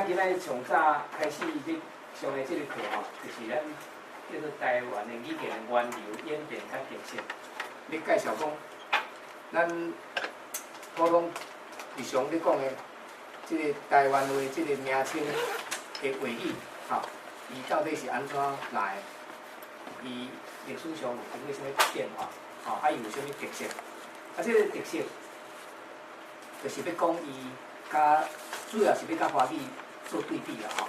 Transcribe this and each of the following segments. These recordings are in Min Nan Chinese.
咱今仔日上早開始欲上的這個課吼，就是咱叫做台灣的語言的源流、演變佮特色。欲介紹講，咱普通日常咧講的這個台灣話這個名稱的話語，吼，伊到底是按怎來的？伊歷史上有經過啥物變化？吼，啊，伊有啥物特色？啊，這個特色就是欲講伊佮主要是欲佮華語做對比啦，吼。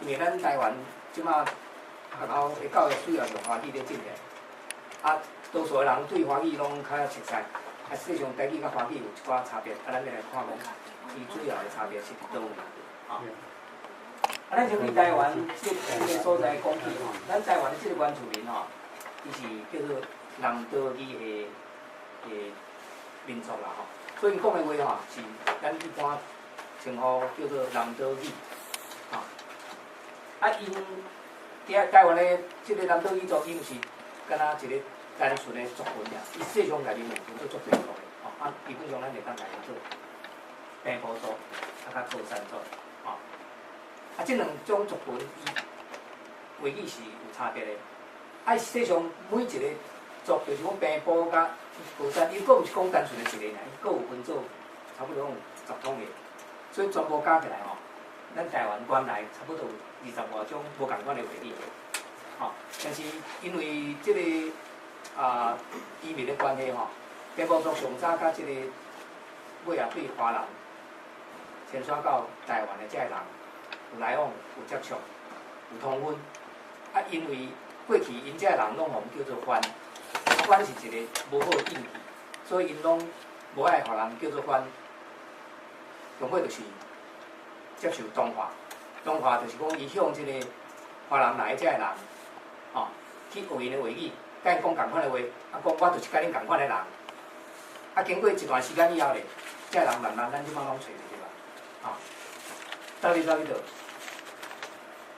因為咱台灣這馬學校的教育主要用華語咧進行，啊，多數的人對華語攏較熟悉，啊，實際上台語佮華語有一寡差別，啊，咱欲來看講，伊主要的差別是佇佗位，吼。啊，咱先對台灣這個所在講起吼，咱台灣的這個原住民吼，伊是叫做南島語系的民族啦吼，所以𪜶講的話吼是咱一般稱呼叫做南島語，吼。啊，𪜶佇台灣的這個南島語族，伊毋是敢若一個單純的族群爾，伊實際上內面有分做足濟族的，吼。啊，基本上咱會當來做平埔族，啊，佮高山族，吼。啊，這兩種族群伊話語是有差別的。啊，實際上每一個族，就是講平埔佮高山，伊閣毋是講單純的一個爾，伊閣有分做差不多有10種個，所以全部加起來吼，咱台灣原來差不多有20外種無仝款的話語，吼。但是因為這個移民的關係吼，平埔族上早佮這個尾仔對華人遷徙到台灣的這個人有來往、有接觸、有通婚。啊，因為過去𪜶這個人攏予叫做番，番是一個無好的印記，所以𪜶攏無愛予人叫做番。上尾就是接受同化，同化就是講伊向這個華南來的這個人，吼，去學𪜶的話語，佮𪜶講仝款的話，啊，講我就是佮恁仝款的人。啊，經過一段時間以後咧，這個人慢慢咱這擺攏揣著對吧？吼，到底走去佗？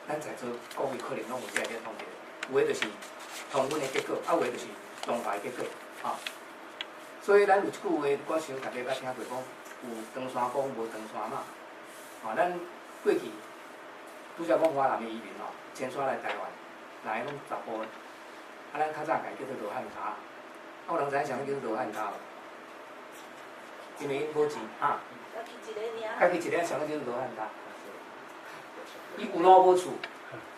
咱在座各位可能攏有這個統計，有的就是通婚的結果，啊，有的就是同化的結果，吼。所以咱有一句話，我想大家捌聽過講，有唐山公，無唐山媽。吼，咱過去拄才講華南的移民吼，遷徙來台灣，來攏查埔的，啊，咱較早共伊叫做羅漢跤。啊，有人知影啥物叫做羅漢跤無？因為𪜶無錢，哈。家己一個爾。家己一個啥物叫做羅漢跤？伊有路無厝，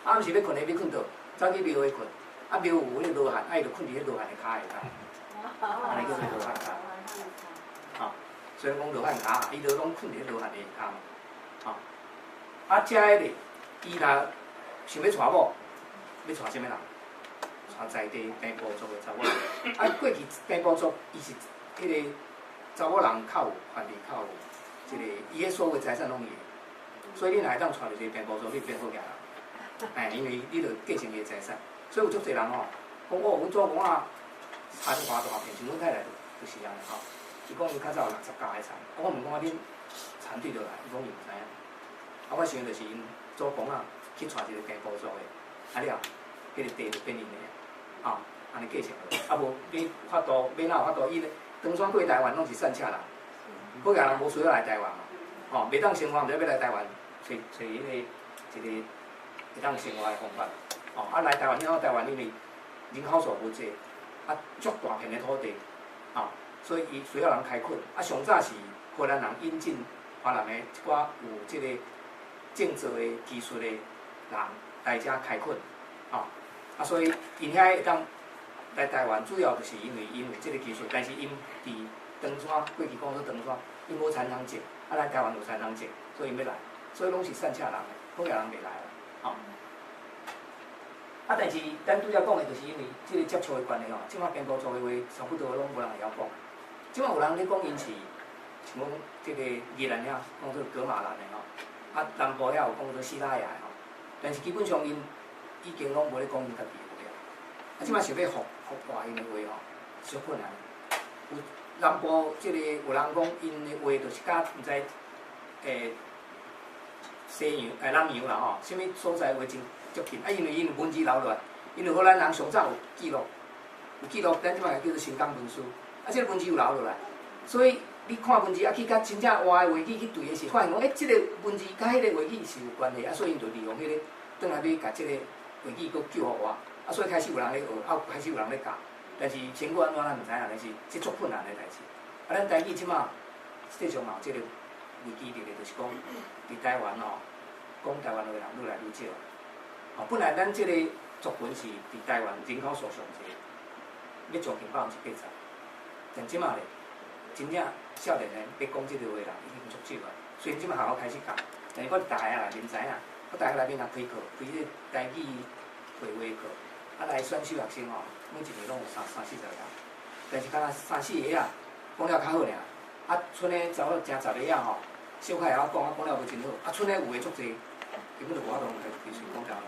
暗時欲睏的欲睏佗，走去廟會睏，啊廟有彼個羅漢，啊伊就睏佇彼羅漢的跤下跤，按呢叫做羅漢跤。吼，所以講羅漢跤，伊就攏睏佇彼羅漢的跤嘛。吼，啊，遮个咧，伊若想欲娶某，欲娶啥物人？娶在地平埔族的查某人。啊，過去平埔族伊是彼個查某人較有權利，較有這個，伊的所有財產攏伊的。所以你若會當娶著一個平埔族，你變好額人。哎，因為你著繼承伊的財產。所以有足濟人吼，講哦，阮祖公仔田偌大片，像阮太太就是按呢吼。伊講𪜶較早有60甲的田，啊，我問講啊，恁田對佗來？伊講伊毋知影。啊，我想就是𪜶祖公仔去娶一個平埔族的，啊了，彼個地就變𪜶的，吼，按呢繼承落來。啊無，欲法度，欲哪有法度？伊唐山過台灣攏是散赤人，好額人無需要來台灣嘛，吼，袂當生活，毋知欲來台灣揣揣彼個一個會當生活的方法。吼，啊來台灣了後，台灣因為人口數無濟，啊足大片的土地，吼，所以伊需要人開墾。啊，上早是荷蘭人引進華南的一寡有這個種植的技術的人來遮開墾，吼，啊，所以𪜶遐會當來台灣，主要就是因為𪜶有這個技術，但是𪜶佇唐山過去講做唐山，𪜶無田通種，啊，來台灣有田通種，所以𪜶欲來，所以攏是散赤人，好額人袂來啦，吼。啊，但是咱拄才講的，就是因為這個接觸的關係吼，這馬平埔族的話，差不多攏無人會曉講。這馬有人咧講𪜶是，像講這個宜蘭遐講做噶瑪蘭的吼，啊南部遐有講做西拉雅的吼，但是基本上𪜶已經攏無咧講𪜶家己的話啊。啊，這馬想欲復活𪜶的話吼，足困難。有南部這個有人講𪜶的話，就是佮毋知西洋南洋啦吼，啥物所在話真接近。啊，因為𪜶有文字留落來，因為荷蘭人上早有記錄，有記錄，咱這擺叫做新港文書。啊，這個文字有留落來，所以你看文字啊，去佮真正活的話語去對的時，發現講，欸，這个文字佮彼个話語是有關係，啊，所以𪜶就利用彼个，轉來欲共這个話語閣救復活，啊，所以開始有人咧學，啊，開始有人咧教，但是成果按怎咱毋知影，但是這足困難的代誌。啊，咱台語這馬實際上嘛有這个危機佇咧，就是講佇台灣吼，講台灣話的人愈來愈少。吼，本來咱這个族群是佇台灣人口數上濟，欲將近80%，但這馬咧，真正少年人欲講這个話的人已經足少啊。雖然這馬學校開始教，但是我佇大學內面知影，我大學內面若開課，開這個台語會話課，啊來選修學生吼，每一年攏有三三四十個人，但是敢若三四个仔講了較好爾，啊，賰的查某成十个仔吼，小可會曉講，啊講了無真好，啊賰的有的足濟，根本就無法度來繼續講台灣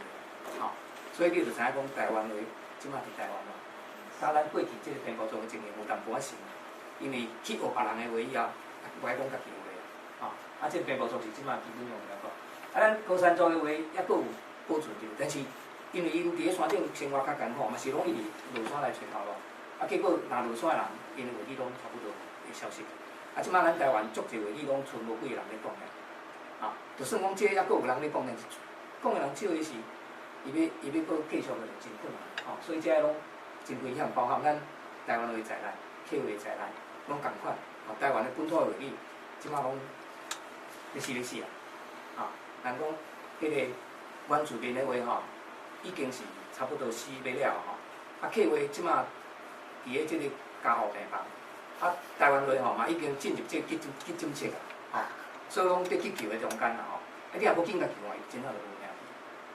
話，吼，所以你就知影講台灣話這馬佇台灣吼，佮咱過去這个平埔族的經驗有淡薄仔像，因為去學別人的話以後，無愛講家己的話，吼，啊，這个平埔族是這馬基本上來講，啊，咱高山族的話猶閣有保存著，但是因為𪜶佇咧山頂生活較艱苦，嘛是攏一直落山來揣頭路，啊，結果若落山的人，𪜶的話語攏差不多會消失。啊，這馬咱台灣足濟話語攏賰無幾个人咧講的，啊，就算講這個猶閣有人咧講，但是講的人少的是，伊欲閣繼續的就真困難，吼，所以這個攏真危險，包含咱台灣話在內、客話在內，攏仝款。吼，台灣的本土的話語，這馬攏欲死欲死啊！啊，人講彼个原住民的話吼，已經是差不多死欲了吼。啊，客話這馬佇咧這个加護病房，啊，台灣話吼嘛已經進入這个急診室啊，吼，所以講佇急救的中間啦吼。啊，你若無緊共救，伊真正就無命去。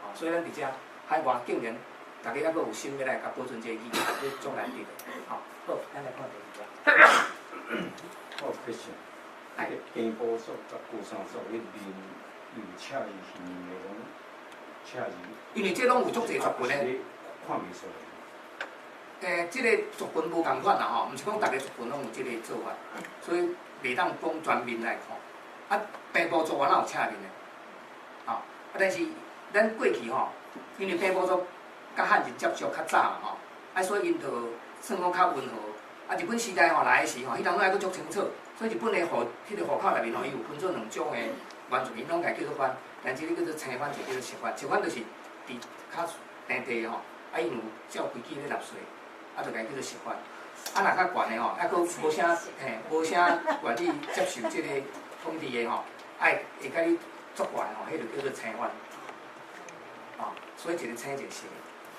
吼，所以咱佇遮海外竟然逐家猶閣有心欲來共保存這个語言，這足難得的。吼，好，咱來看第二頁。我有 question，彼个平埔族佮高山族，彼面有赤字是兩个攏赤字。因為這攏有足濟族群的。看袂出來。這个族群無仝款啦吼，毋是講逐个族群攏有這个做法，所以袂當講全面來看。啊，平埔族我哪有赤面的？吼，啊，但是咱過去吼，因為平埔族佮漢人接觸較早嘛吼，啊，所以𪜶就算講較溫和。啊，日本時代吼來的時吼，彼當陣還閣足清楚，所以日本的戶彼个戶口內面吼，伊有分做兩種的原住民，攏共叫做番，但是一个叫做青番，一个叫做白番。白番就是佇較平地的吼，啊，𪜶有照規矩咧納稅，啊，就共叫做白番。啊，若較懸的吼，抑閣無啥嘿，無啥願意接受這个統治的吼，愛會共你作怪吼，彼就叫做青番。哦，所以一个青一个白。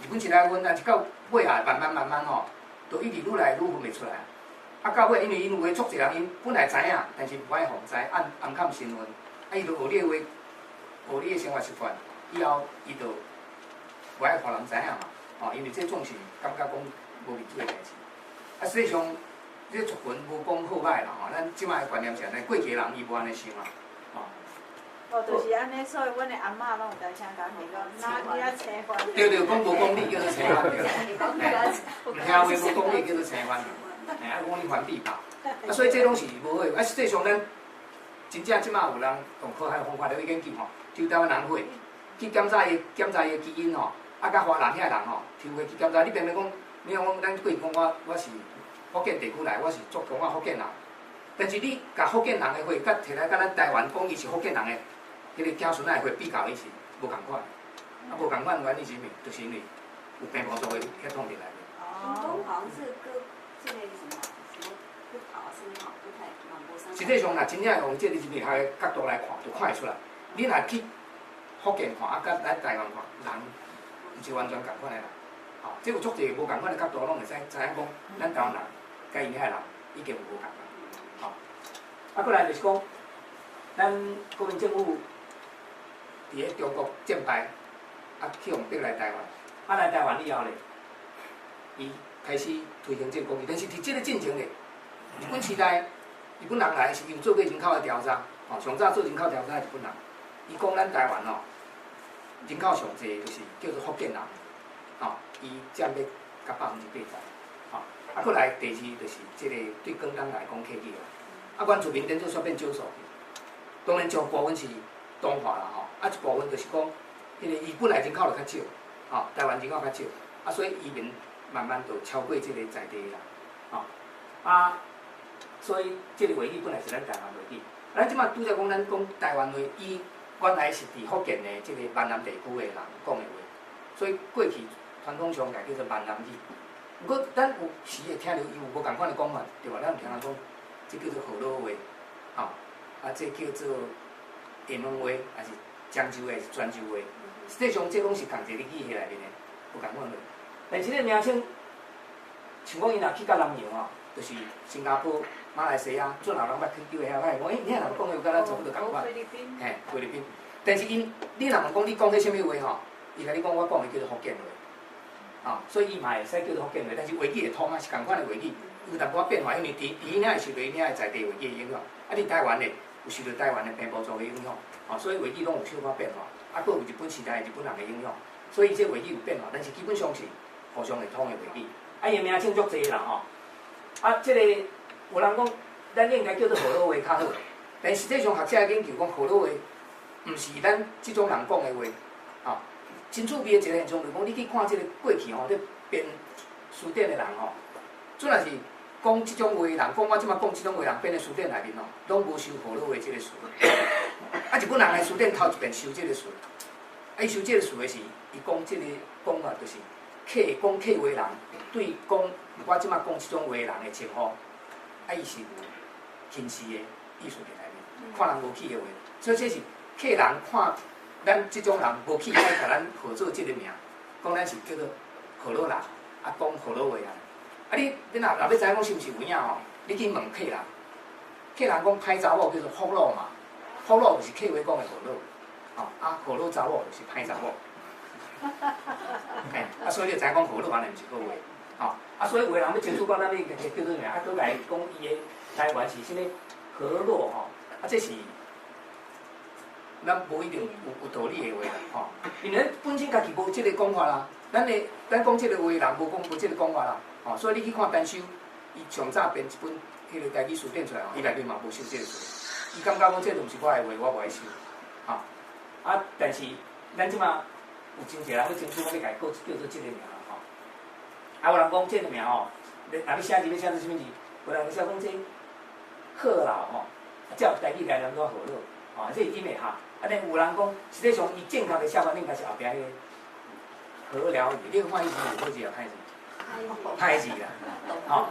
日本時代阮，但是到尾仔慢慢慢慢吼，就一直愈來愈分袂出來。啊，到尾因為𪜶有的足濟人，𪜶本來知影，但是無愛予人知，暗暗藏身份。啊，伊就學你的話，學你的生活習慣，以後伊就無愛予人知影嘛。吼，因為這總是感覺講無面子的代誌。啊，實際上，這族群無講好歹啦吼，咱這馬的觀念是按呢，過去的人伊無按呢想啊。吼。哦，就是按呢，所以阮的阿嬤攏有當聲共問講，哪你愛青番？對對，講無講理叫做青番對啦。嘿，毋聽話無講理叫做青番。嘿，啊，講你番地吧。啊，所以這攏是無好的。啊，實際上咱真正這馬有人用科學方法來研究吼，抽台灣人血去檢查伊，檢查伊的基因吼，啊，佮華南遐人吼，抽血去檢查，你偏偏講，你講咱過去講我是福建地區來，我是做講我福建人，但是你共福建人的血，佮摕來佮咱台灣講伊是福建人的，彼个子孫仔的血比較，伊是無仝款。啊，無仝款原因是啥物？就是因為有平埔族的血統佇內面。屏東好像是割這個什麼什麼不跑是吼，不太無啥。實際上，若真正用這個人類學的角度來看，就看會出來。你若去福建看，啊，佮咱台灣看，人毋是完全仝款的人。吼，這有足濟無仝款的角度，攏會使知影講，咱台灣人佮𪜶遐人已經有無仝款。吼，啊，過來就是講，咱國民政府佇咧中國戰敗，啊，去予逼來台灣，啊，來台灣以後咧，伊開始推行這個講義，但是佇這个進程咧，日本時代，日本人來是有做過人口的調查，吼，上早做人口調查的日本人，伊講咱台灣吼，人口上濟就是叫做福建人，吼，伊佔欲甲80%，吼，啊，過來第二就是這个對廣東來講客語啦，啊，原住民變做煞變少數，當然上部分是同化啦吼，啊，一部分就是講，彼个伊本來人口就較少，吼，台灣人口較少，啊，所以移民慢慢就超過這个在地啦，吼，啊，所以這个話語本來是咱台灣話語。咱這馬拄才講，咱講台灣話，伊原來是佇福建的這个閩南地區的人講的話，所以過去傳統上共叫做閩南語。毋過咱有時會聽著伊有無仝款的講法，對無？咱有聽人講，這叫做河洛話，吼，啊，這叫做廈門話，抑是漳州話，抑是泉州話。實際上，這攏是仝一個語系內面的，無仝款話。但是這个名稱，像講伊若去到南洋吼，就是新加坡、馬來西亞，準有人捌去叫遐，會講，欸，你遐人講的有佮咱差不多仝款。菲律賓。嘿，菲律賓。但是𪜶，你若問講你講彼啥物話吼，伊共你講我講的叫做福建話，啊，所以伊嘛會使叫做福建話，但是話語會通啊，是仝款的話語，有淡薄仔變化，因為佇佇遐會受著𪜶遐的在地話語的影響，啊，佇台灣的有受著台灣的平埔族的影響，啊，所以話語攏有小可變化，啊，閣有日本時代日本人的影響，所以這話語有變化，但是基本上是互相會通的話語。啊，伊的名稱足濟啦吼，啊，這个有人講，咱應該叫做河洛話較好，但實際上學者研究講河洛話，毋是咱這種人講的話，吼，真趣味的一個現象就是講，你去看這个過去吼，咧編辭典的人吼，準若是講這種話的人，講我這馬講這種話的人編的辭典內面吼，攏無收河洛話這个詞。啊，日本人的辭典頭一遍收這个詞，啊，伊收這个詞的是，伊講這个講法就是客講客話人對講我這馬講這種話的人的稱呼，啊，伊是有輕視的意思佇內面，看人無起的話，所以這是客人看咱這種人無起，愛共咱號做這个名，講咱是叫做河洛人，啊，講河洛話啊。啊你，你若若欲知影講是毋是有影吼，你去問客人，客人講歹查某叫做福祿嘛，福祿就是客話講的河洛，吼，啊河洛查某就是歹查某，嘿，啊所以你就知影講河洛原來毋是好話，吼，啊所以有的人欲清楚講咱欲叫做啥，啊閣來講伊的台灣是啥物河洛吼，啊這是咱無一定有有道理的話啦，吼，因為咱本身家己無這个講法啦，咱的咱講這个話的人無講無這个講法啦。吼，所以你去看陳修，伊上早編一本彼个台語辭典出來吼，伊內面嘛無收這个詞，伊感覺講這毋是我的話，我無愛收，吼。啊，但是咱這馬有真濟人欲爭取，講欲共伊叫做這个名吼。啊，有人講這个名吼，你若欲寫字欲寫做啥物字？有人寫講這賀老吼，啊，照台語來念做河洛，吼，這是音會合。啊，但有人講，實際上伊正確的寫法應該是後壁彼个河寮語，你看伊是有好字抑歹字？歹字啦，吼，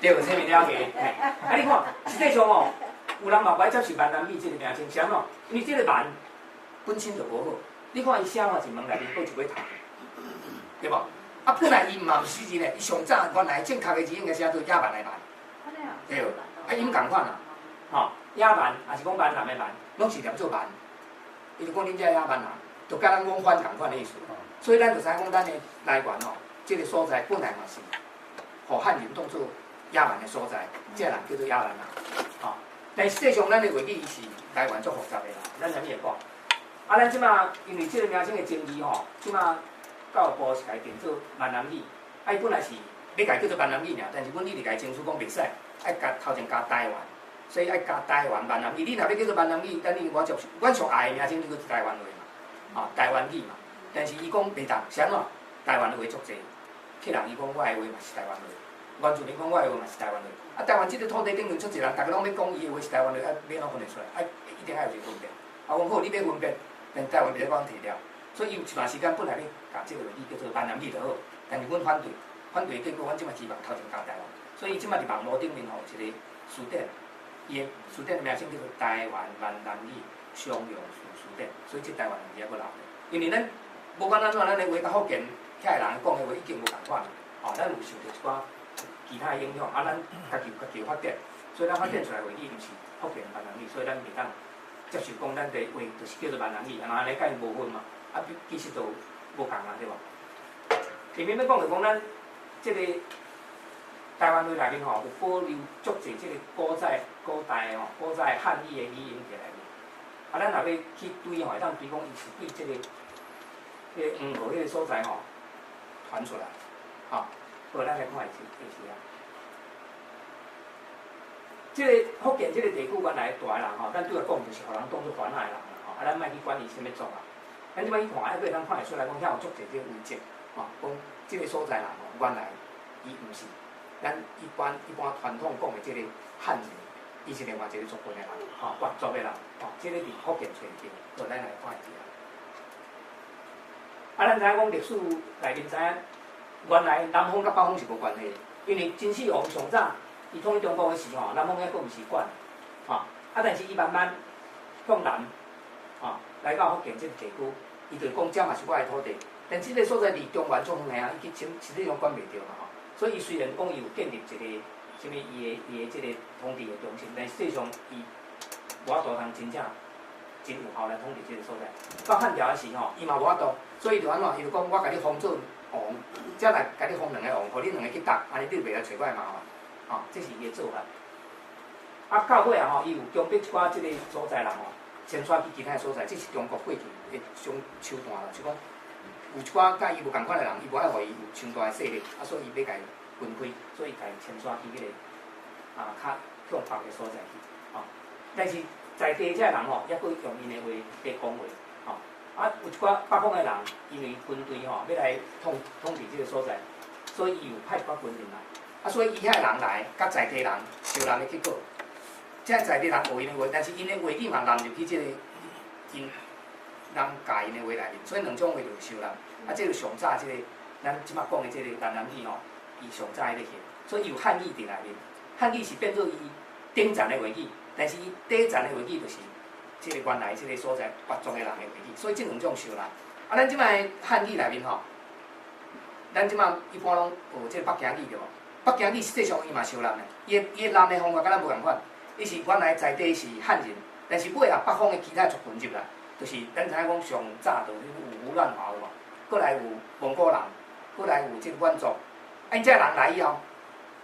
對，姓名了解，嘿，啊，你看，實際上哦，有人嘛無愛接受閩南語這个名稱，是按怎？因為這个蠻本身就無好，你看伊寫嘛是門內面閣一尾頭，對無？啊，本來伊嘛毋是字呢，伊上早原來正確的字應該寫做野蠻的蠻，對，啊，音仝款啊，吼，野蠻，抑是講閩南的蠻，攏是念做蠻，伊就講恁這野蠻人，就佮咱講反仝款的意思，所以咱就知影講咱的來源吼。這个所在本來嘛是，予漢人當做野蠻的所在，這个人叫做野蠻人，吼。但實際上，咱的話語伊是來源足複雜的啦。咱啥物會講？啊，咱這馬因為這個名稱的爭議吼，這馬教育部是共伊定做閩南語，啊，伊本來是欲共伊叫做閩南語爾，但是阮一直共伊爭取講袂使，愛共頭前加台灣，所以愛加台灣閩南語。你若欲叫做閩南語，咱已經無接受。阮上愛的名稱叫做台灣話嘛，吼，台灣語嘛。但是伊講袂當，是按怎？台灣的話足濟。客人伊講我的話嘛是台灣話，原住民講我的話嘛是台灣話。啊，台灣這个土地頂面足濟人，逐个攏欲講伊的話是台灣話，啊，欲按怎分會出來？啊，一定愛有一個分別。啊，阮好，你欲分別，但台灣袂使講提掉。所以伊有一段時間本來欲共這个話語叫做閩南語就好，但是阮反對，反對結果，阮這馬希望頭前加台灣。所以這馬佇網路頂面吼有一個辭典，伊的辭典的名稱叫做《台灣閩南語常用詞辭典》，所以這台灣字猶閣留著。因為咱無管按怎，咱的話佮福建遐的人講的話已經無仝款，吼，咱有受著一寡其他的影響，啊，咱家己有家己的發展，所以咱發展出來話語毋是福建閩南語，所以咱袂當接受講咱的話就是叫做閩南語，啊，按呢佮𪜶無分嘛，啊，其實都無仝啊，對無？下面欲講就講咱這个台灣話內面吼，有保留足濟這个古早古代吼古早漢語的語音佇內面，啊，咱若欲去追吼，會當追講伊是對這个彼個黃河彼个所在吼傳出來，吼，好，咱來看下下啊。這个福建這个地區原來大的人吼，咱拄才講就是予人當做番仔的人啦，吼，啊，咱莫去管伊啥物族啊。咱這擺去看，還閣會當看會出來講，遐有足濟這個遺跡，吼，講這个所在人吼，原來伊毋是咱一般傳統講的這個漢人，伊是另外一個族群的人，吼，越族的人，吼，這個佇福建揣著，好，咱來看一下。啊，咱知影講歷史內面知影，原來南方佮北方是無關係的，因為秦始皇上早伊統一中國的時吼，南方猶閣毋是管，吼，啊，但是伊慢慢向南，吼，來到福建這個地區，伊就講這嘛是我的土地，但這個所在離中原足遠啊，伊去實實際上管袂著嘛吼，所以伊雖然講伊有建立一個啥物伊的這個統治的中心，但實際上伊無法度通真正真有效來統治這個所在。到漢朝的時吼，伊嘛無法度，所以伊就按怎？伊就講我共你封做王，才來共你封兩个王，予恁兩个去鬥，按呢你就袂來揣我的麻煩，吼，這是伊的做法。啊，到尾啊吼，伊有強迫一寡這個所在人吼，遷徙去其他的所在，這是中國過去的一種手段啦，就講有一寡佮伊無仝款的人，伊無愛予伊有傷大的勢力，啊，所以伊欲共伊分開，所以共伊遷徙去彼個啊較向北的所在去，吼。但是在地這个人吼，猶閣用𪜶的話佇講話，吼。啊，有一寡北方的人，因為軍隊吼欲來統治這個所在，所以伊有派一寡軍人來，啊，所以伊遐的人來，佮在地人相濫的結果，這在地人學𪜶的話，但是𪜶的話語嘛濫入去這個𪜶人教𪜶的話內面，所以兩種話就相濫。啊，這個上早這個咱這馬講的這個閩南語吼，伊上早彼個形，所以伊有漢語佇內面，漢語是變做伊頂層的話語，但是伊底層的話語就是這個原來這個所在越族的人的話語，所以這兩種相濫。啊，咱這擺漢語內面吼，咱這馬一般攏學這個北京語對無？北京語實際上伊嘛相濫的，伊的濫的方法佮咱無仝款。伊是原來在地是漢人，但是尾後北方的其他族群入來，就是咱知影講上早就有吳亂華有無？閣來有蒙古人，閣來有這個滿族。啊，𪜶這人來以後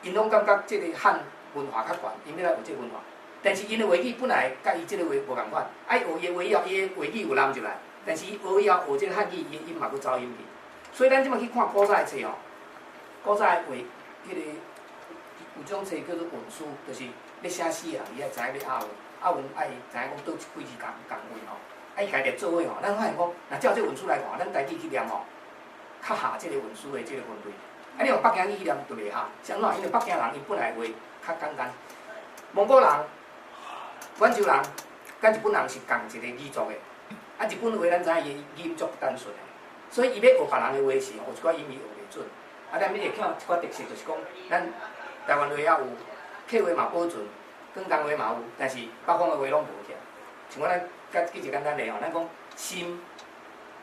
，𪜶攏感覺這個漢文化較懸，𪜶欲來學這個文化。但是𪜶的話語本來佮伊這個話無仝款，啊，伊學伊的話以後，伊的話語有濫入來，但是伊學以後學這個漢語，伊的音嘛閣走音去。所以咱這馬去看古早的冊吼，古早的話，彼個有種冊叫做韻書，就是欲寫詩的人，伊愛知影欲押韻，押韻愛知影講佗幾字仝仝位吼，啊伊共列做伙吼，咱發現講，若照這韻書來看，咱台語去念吼，較合這個韻書的這個分類。啊，你用北京語去念就袂合，是按怎？因為北京人伊本來話較簡單，蒙古人、滿洲人、佮日本人是仝一個語族的，啊，日本話咱知影伊的語音足單純的，所以伊欲學別人的話時，有一寡音伊學袂準。啊，咱會看一寡特色，就是講咱台灣話也有，客話嘛保存，廣東話嘛有，但是北方的話攏無去。像我咱佮舉一個簡單例吼，咱講心，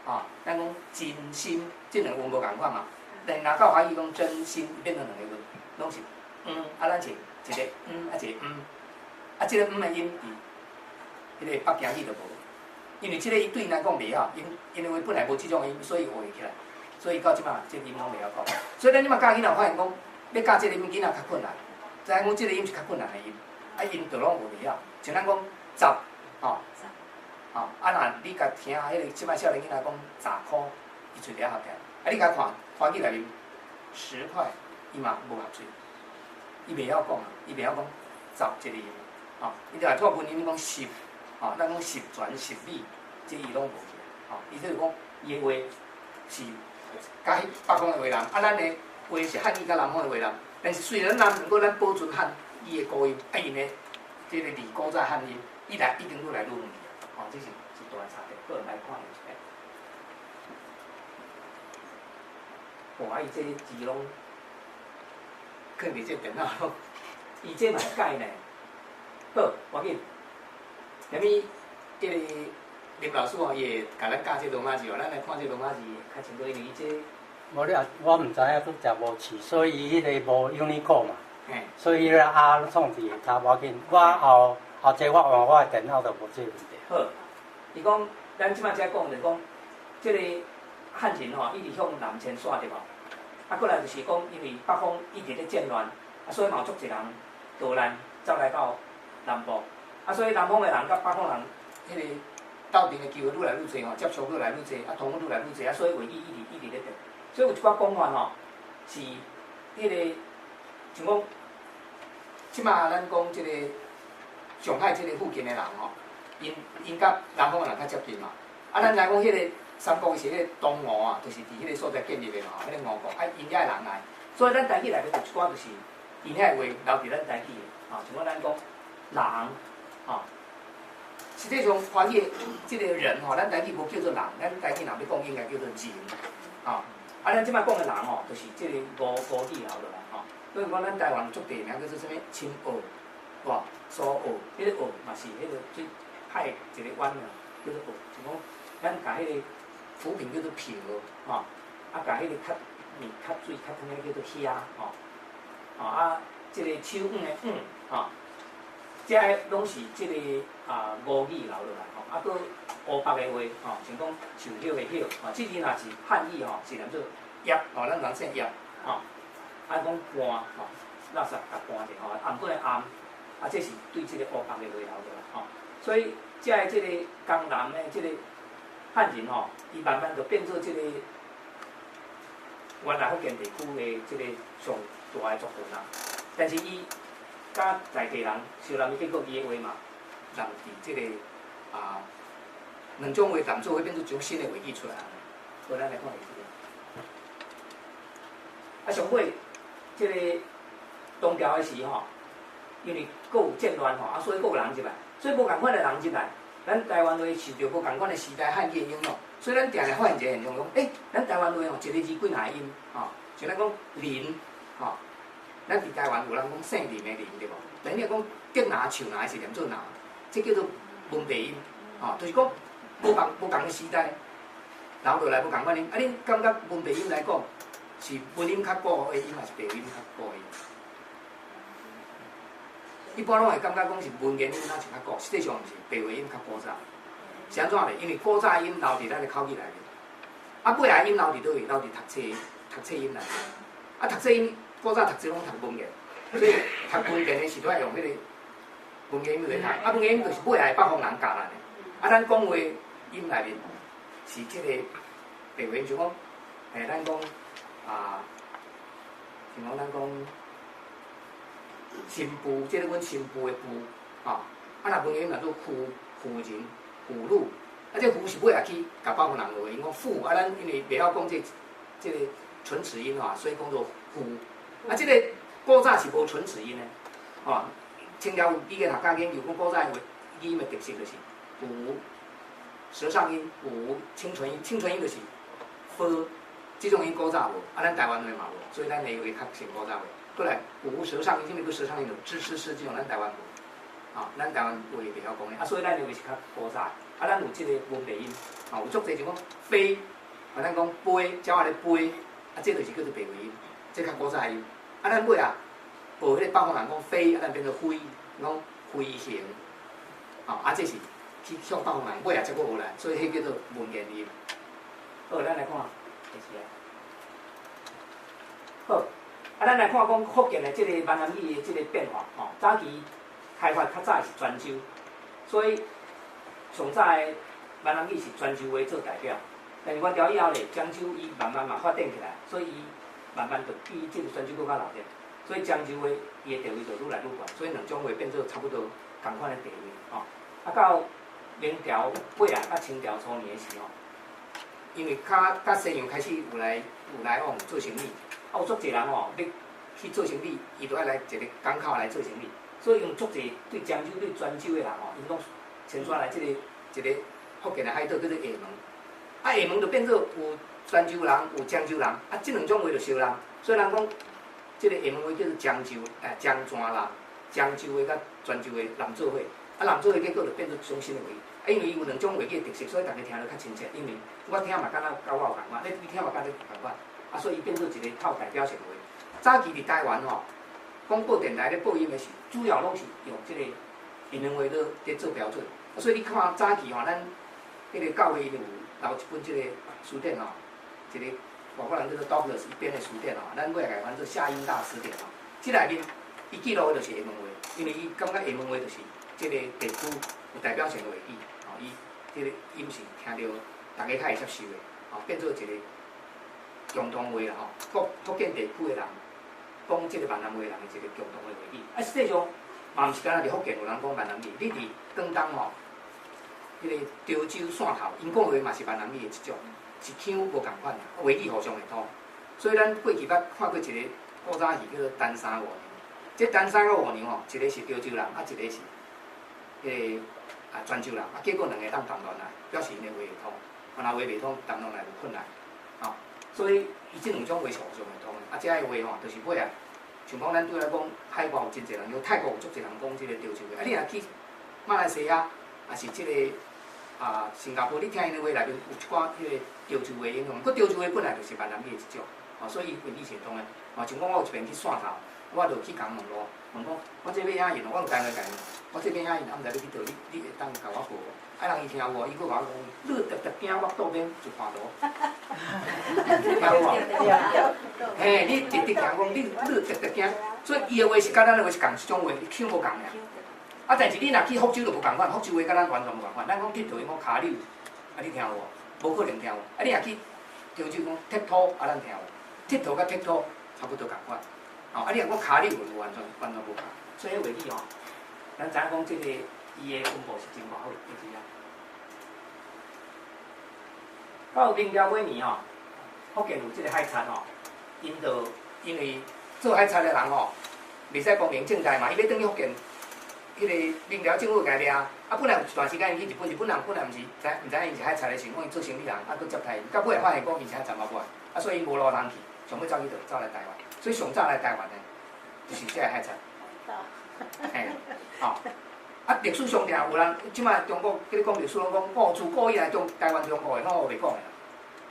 吼，咱講真心，這兩個音無仝款嘛。但若到華語講真心，變成兩個音，攏是嗯，啊，咱是一個嗯，啊一個嗯，啊，這個嗯的音佇彼個北京語就無，因為這個伊對𪜶來講袂曉，𪜶的話本來無這種音，所以學會起來，所以到這馬這個音攏袂曉講。所以咱這馬教囡仔發現講，欲教這個音囡仔較困難，知影講這個音是較困難的音，啊，𪜶就攏學袂曉。像咱講十，吼，吼，啊若你共聽彼個這擺少年囡仔講十箍，伊喙底合起來，啊你共看華語內面十塊，伊嘛無合喙，伊袂曉講啊，伊袂曉講十這個音，吼，伊就來看文音講十，吼，咱講十全十美，這伊攏無去，吼，伊就是講伊的話是佮彼北方的話濫，啊，咱的話是漢語佮南方的話濫，但是雖然咱毋過咱保存漢語的古音，啊，𪜶的這個字古早漢音，伊來已經愈來愈遠去啊，吼，這是一大差別，個人來看就是。哇！伊這個字攏囥佇這電腦攏，伊這嘛會改呢。好，無要緊。啥物？這個林老師吼，伊會共咱教這羅馬字哦。咱來看這羅馬字較清楚，因為伊這。無你也，我毋知影拄則無試，所以伊彼个無 Unicode 嘛，所以彼个 R 創佇下跤無要緊。我後後這我換我的電腦就無這個問題。好，伊講，咱這擺才講就講，這個漢人吼，一直向南遷徙對無？啊，過來就是講，因為北方一直咧戰亂，啊，所以嘛有足濟人逃難走來到南部，啊，所以南方的人佮北方人，彼個鬥陣的機會愈來愈濟吼，接觸愈來愈濟，啊，通愈來愈濟，啊，所以話語一直一直咧變。所以有一寡講法吼，是彼個像講，這馬咱講這個上海這個附近的人吼，𪜶𪜶佮南方的人較接近嘛，啊，咱來講彼個。三國是彼個東吳啊，就是佇彼個所在建立的嘛，彼個吳國，啊，𪜶遐的人來，所以咱台語內面有一寡就是 𪜶遐話留佇咱台語的，吼，像講咱講人，吼，實際上華語的這個人吼，咱台語無叫做人，咱台語若欲講應該叫做人，吼。啊，咱這擺講的人吼，就是這個吳語留落來吼。比如講，咱台灣有足濟名叫做啥物深澳，哇，蘇澳，彼個澳嘛是彼個水海一個灣啊，叫做澳。像講，咱共彼個浮萍叫做萍，吼，啊，共彼個較麵較水較湯的叫做蝦，吼，吼啊，這個手腕的腕，吼，這个攏是這個啊吳語留落來，吼，啊，閣烏白的話，吼，像講樹葉的葉，吼，這字若是漢語吼，是念做葉，吼，咱人姓葉，吼，啊講搬，吼，垃圾共搬者，吼，暗過的暗，啊，這是對這個烏白的話留落來，吼，所以這个這個江南的這個漢人吼，伊慢慢就變做這個原來福建地區的這個上大的族群啊，但是伊佮在地人相南的結果，伊的話嘛，人佇這個啊兩種話談做伙變做一種新的話語出來。好，咱來看下這個。啊，上尾這個唐朝的時吼，因為閣有戰亂吼，啊，所以閣有人入來，所以無仝款的人入來，咱台灣話受著無仝款的時代漢語的影響，所以咱定定發現一個現象，講，欸，咱台灣話吼，一個字幾若個音，吼，像咱講林，吼，咱佇台灣有人講姓林的林對無？但你若講竹林樹林是念做林，這叫做文白音，吼，就是講無仝的時代留落來無仝款音，啊，恁感覺文白音來講，是文音較古的音，還是白音較古的音？一般攏會感覺講是文言音若像較古，實際上毋是，白話音較古早。是按怎咧？因為古早音留佇咱的口語內面，啊，尾仔音留佇佗位？留佇讀冊音內面。啊，讀冊音古早讀冊攏讀文言，所以讀文言的時陣愛用彼個文言音來讀。啊，文言音就是尾仔北方人教咱的。啊，咱講話音內面是這個白話音，像講，欸，咱講啊，像講咱講新婦，這個阮新婦的婦，吼，啊，若文言音若做婦婦人。婦女，啊，這婦是尾仔去共北方人學的，𪜶講婦，啊，咱因為袂曉講這個唇齒音吼，所以講做婦。啊，這個古早是無唇齒音的，吼。清朝有語言學家研究講古早的語音的特色就是有舌上音，有清唇音，清唇音就是 f，這種音古早無，啊，咱台灣話嘛無，所以咱的話較像古早話。過來有舌上音，啥物叫舌上音？就吱吱吱這種，咱台灣無。吼，咱台灣話袂曉講的，啊，所以咱的話是較古早的。啊，咱有這個文白音，吼，有足濟像講飛，啊，咱講飛，鳥仔咧飛，啊，這就是叫做白話音，這較古早的音。啊，咱尾仔學彼個北方人講飛，啊，咱變做飛，講飛行，吼，啊，這是去向北方人尾仔才閣學來，所以彼叫做文言音。好，咱來看，就是啊。好，啊，咱來看講福建的這個閩南語的這個變化，吼，早期。開發較早的是泉州，所以上早的閩南語是泉州話做代表。但是元朝以後咧，漳州伊慢慢嘛發展起來，所以伊慢慢就比這個泉州閣較鬧熱。所以漳州話伊的地位就愈來愈懸，所以兩種話變做差不多仝款的地位吼。啊，到明朝尾仔佮清朝初年的時候，因為較佮西洋開始有來往做生意，啊有足濟人吼欲去做生意，伊就愛來一個港口來做生意。所以用足濟對漳州、對泉州的人吼，𪜶攏遷徙來這個一個福建的海島叫做廈門。啊，廈門就變做有泉州人、有漳州人，啊，這兩種話就相挵。所以人講，這個廈門話叫做漳州，哎，漳泉啦，漳州話佮泉州話挵做伙，啊，挵做伙結果就變做一種新的話。啊，因為伊有兩種話語的特色，所以逐家聽著較親切。因為我聽嘛感覺佮我有仝款，你聽嘛感覺仝款，啊，所以伊變做一個較有代表性的話。早期佇台灣吼，廣播電臺咧播音的時，主要攏是用這個廈門話咧做標準。啊，所以你看早期吼，咱彼個教會有留一本這個辭典吼，一個外國人叫做 Douglas 伊編的辭典吼，咱尾仔共翻做夏英大辭典吼。這內面伊記錄的就是廈門話，因為伊感覺廈門話就是這個地區有代表性的話語，吼，伊這個音是聽著逐家較會接受的，吼，變做一個共同話啦吼，福福建地區的人講這個閩南話人的一個共同的話語。啊，實際上嘛毋是干焦佇福建有人講閩南語，你佇廣東吼，彼個潮州汕頭，𪜶講話嘛是閩南語的一種，是腔無仝款，話語互相會通。所以咱過去捌看過一個古早戲叫做《單三五年》，這陳三佮五娘吼，一個是潮州人，啊一個是彼個啊泉州人，啊結果兩個當談戀愛，表示𪜶的話會通，啊若話袂通，談戀愛有困難，吼，所以伊這兩種話是互相會通的，啊這个話吼，就是尾啊，像講咱對來講，海外有真濟人，像泰國有足濟人講這個潮州話，啊你若去馬來西亞，抑是這個啊新加坡，你聽𪜶的話內面有一寡彼個潮州話影響，閣潮州話本來就是閩南語的一種，吼，所以伊文字是會通的，吼，像講我有一遍去汕頭。我就去共問路，問講我這欲遐去，我用台語共伊，我這欲遐去，啊毋知欲去佗，你你會當共我報無？啊人伊聽有無？伊閣共我講，你直直行，我倒邊就看到。聽有無？嘿，你直直行講，你你直直行，所以伊的話是佮咱的話是仝一種話，伊腔無仝爾。啊，但是你若去福州就無仝款，福州話佮咱完全無仝款。咱講鐵佗，伊講跤柳，啊你聽有無？無可能聽有。啊你若去潮州講鐵土，啊咱聽有。鐵佗佮鐵土差不多仝款。吼，啊！你若講跤柳，就完全完全無仝，所以彼話語吼，咱知影講這個伊的分布是真偌好，你知影？到明朝尾年吼，福建有這個海賊吼，𪜶就因為做海賊的人吼，袂使光明正大嘛，伊欲轉去福建，彼個明朝政府共伊掠，啊，本來有一段時間伊去日本，日本人本來毋是知毋知影伊是海賊的時陣，講伊做生意人，啊，閣接待伊，到尾發現講伊是海賊嘛無愛，啊，所以𪜶無路通去，上尾走去佗，走來台灣。所以上早來台灣的，就是這个海賊。嘿，吼，啊，歷史上定有人，這擺中國佮你講歷史，攏講哦，自古以來中台灣中國的，攏烏白講的啦。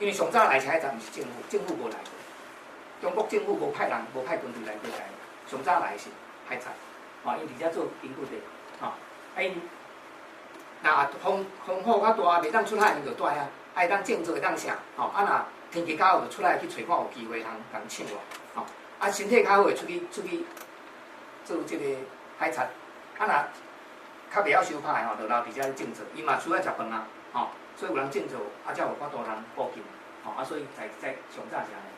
因為上早來是海賊，毋是政府，政府無來過。中國政府無派人，無派軍隊來過台灣。上早來的是海賊，吼，𪜶佇遮做根據地，吼，啊𪜶若風風雨較大，袂當出海，𪜶就蹛遐，啊會當種作會當啥，吼，啊若天氣較好，就出來去揣看有機會通共搶無，吼，啊身體較好會出去出去做這個海賊，啊若較袂曉相拍的吼，就留佇遮種作，伊嘛需要食飯啊，吼，所以有人種作，啊才有法度通補給，吼，啊所以在在上早是按呢。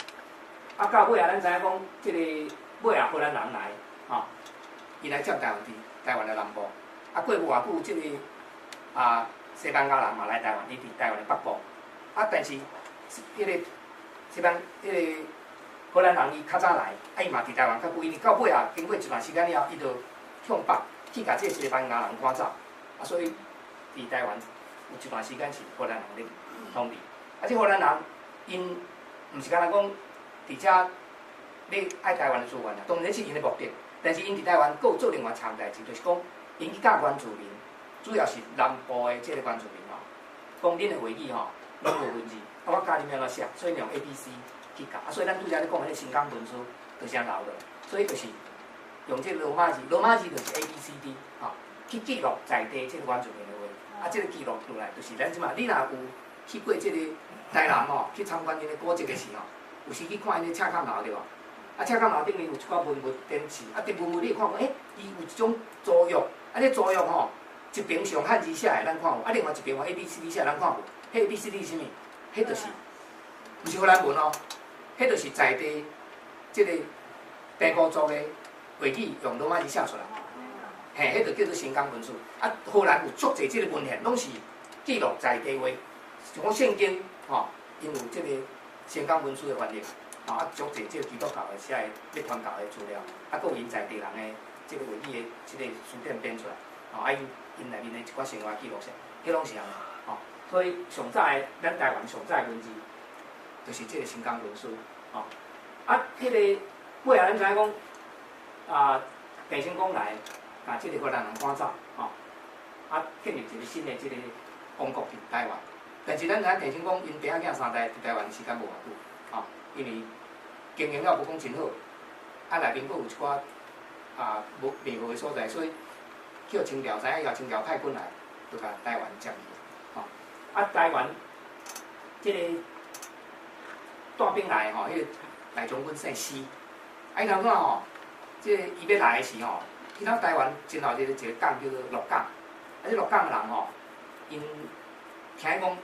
啊到尾仔咱知影講，這個尾仔荷蘭人來，吼，伊來佔台灣佇台灣的南部，啊過無偌久，這個啊西班牙人嘛來台灣，伊佇台灣的北部，啊但是。彼個西班，彼個荷蘭人伊較早來，啊伊嘛佇台灣較久，因為到尾仔經過一段時間了後，伊就向北去共這個西班牙人趕走，啊所以佇台灣有一段時間是荷蘭人咧統治。啊，這荷蘭人𪜶毋是干焦講佇遮咧愛台灣的資源啊，當然是𪜶的目的，但是𪜶佇台灣閣有做另外一項代誌，就是講𪜶去教原住民，主要是南部的這個原住民吼，講恁的話語吼攏無文字。啊，我教恁按怎寫，所以用 A B C 去教。啊，所以咱拄才咧講彼个新港文書，就是按呢留落。所以就是用這個羅馬字，羅馬字就是 A B C D，吼，去記錄在地這個原住民的話。啊，這個記錄落來，就是咱這馬，你若有去過這個台南吼，去參觀𪜶的古蹟的時吼，有時去看𪜶的赤崁樓對無？啊，赤崁樓頂面有一寡文物展示，啊，佇文物你會看講，欸，伊有一種租約，啊，這租約吼，一邊是用漢字寫的，咱看有；啊，另外一邊用 A B C D 寫，咱看無。彼 A B C D 是啥物？彼就是，毋是荷蘭文哦，彼就是在地這個平埔族的話語用羅馬字寫出來，嘿，彼就叫做新港文書。啊，荷蘭有足濟這個文獻，攏是記錄在地話，像講聖經吼，𪜶有這個新港文書的翻譯，吼啊，足濟這個基督教的寫的欲傳教的資料，啊，閣有𪜶在地人的這個話語的這個辭典編出來，吼啊，𪜶𪜶內面的一寡生活記錄啥，彼攏是按呢，吼。所以上早的咱台灣上早的文字，就是這個新港文書，吼。啊，彼個尾仔咱知影講，啊，鄭成功來，共這個荷蘭人趕走，吼。啊，建立一個新的這個王國佇台灣。但是咱知影鄭成功𪜶爸仔囝三代佇台灣時間無偌久，吼，因為經營了無講真好，啊內面閣有一寡啊無袂好的所在，所以叫清朝知影以後，清朝派軍來，就共台灣佔去。啊，台灣這個帶兵來的吼，彼個大將軍姓施，啊，伊頭拄仔吼，這個伊欲來的時吼，去到台灣前後一個一個港叫做鹿港，啊，這鹿港的人吼，𪜶聽講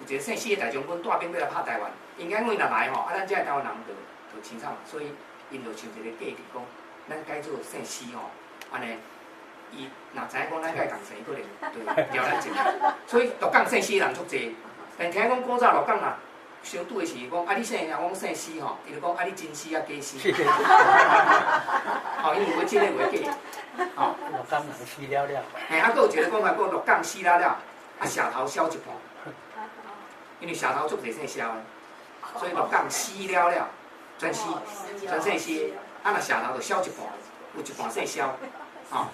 有一個姓施的大將軍帶兵欲來拍台灣，𪜶講伊若來吼，啊，咱這台灣人就就凄慘，所以𪜶就想一個計策講，咱改做姓施吼，按呢。伊若知影講咱佮伊仝姓，伊可能就饒咱一命。所以鹿港姓施的人足濟，但聽講古早鹿港啊，相拄的时讲，啊你姓啥？我讲姓施吼，伊就讲啊你真施啊假施？吼，因为有这个话假，吼。鹿港人死了了。嘿，啊，阁有一个讲法讲鹿港死了了，啊畲头痟一半，因为畲头足济姓萧的，所以鹿港死了了，全死，全姓施，啊若畲头就痟一半，有一半姓萧，吼，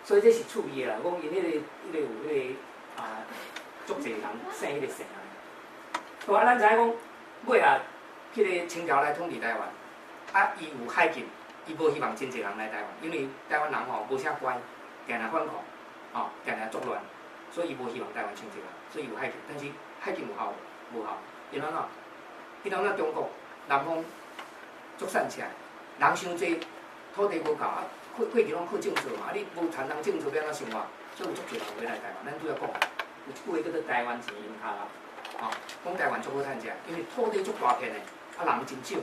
所以这是趣味的啦。讲𪜶彼个有彼个啊，足济人姓彼个姓啊。好啊，咱知影讲，尾啊，彼个清朝来统治台湾，啊，伊有海禁，伊無希望真濟人來台灣，因為台灣人吼無啥乖，定定反抗，吼，定定作亂，所以伊無希望台灣真濟人，所以伊有海禁。但是海禁有效無？無效，因按怎？彼當陣中國南方足散赤，人傷濟，土地無夠啊，過去攏靠種作嘛，啊你無田通種作欲按怎生活？所以有足濟人欲來台灣。咱拄才講，有一句話叫做台灣錢淹跤目。吼，講台灣足好趁食，因為土地足大片的，啊人真少，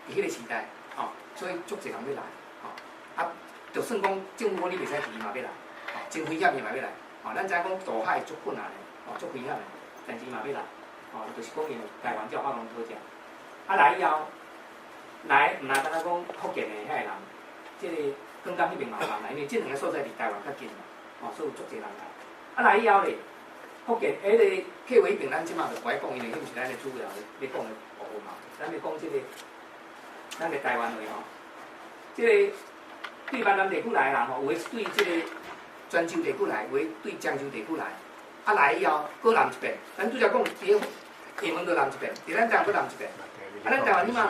佇彼個時代，吼，所以足濟人欲來，吼，啊，就算講政府講你袂使去，伊嘛欲來，吼，真危險伊嘛欲來，吼，咱知影講渡海足困難的，吼，足危險的，但是伊嘛欲來，吼，就是講因為台灣才有法通討食，啊來以後，來毋若干焦講福建的遐个人，這個廣東彼邊嘛有人來，因為這兩個所在離台灣較近嘛，吼，所以有足濟人來，啊來以後咧。福建彼个客話彼邊，咱這馬就無愛講，因為彼毋是咱的主要咧講的部分嘛。咱咧講這個，咱的台灣話吼，這個對閩南地區來的人吼，有的是對這個泉州地區來，有的對漳州地區來。啊來以後，閣南一遍，咱拄才講佇廈門閣南一遍，佇咱台灣閣南一遍。啊，咱台灣這馬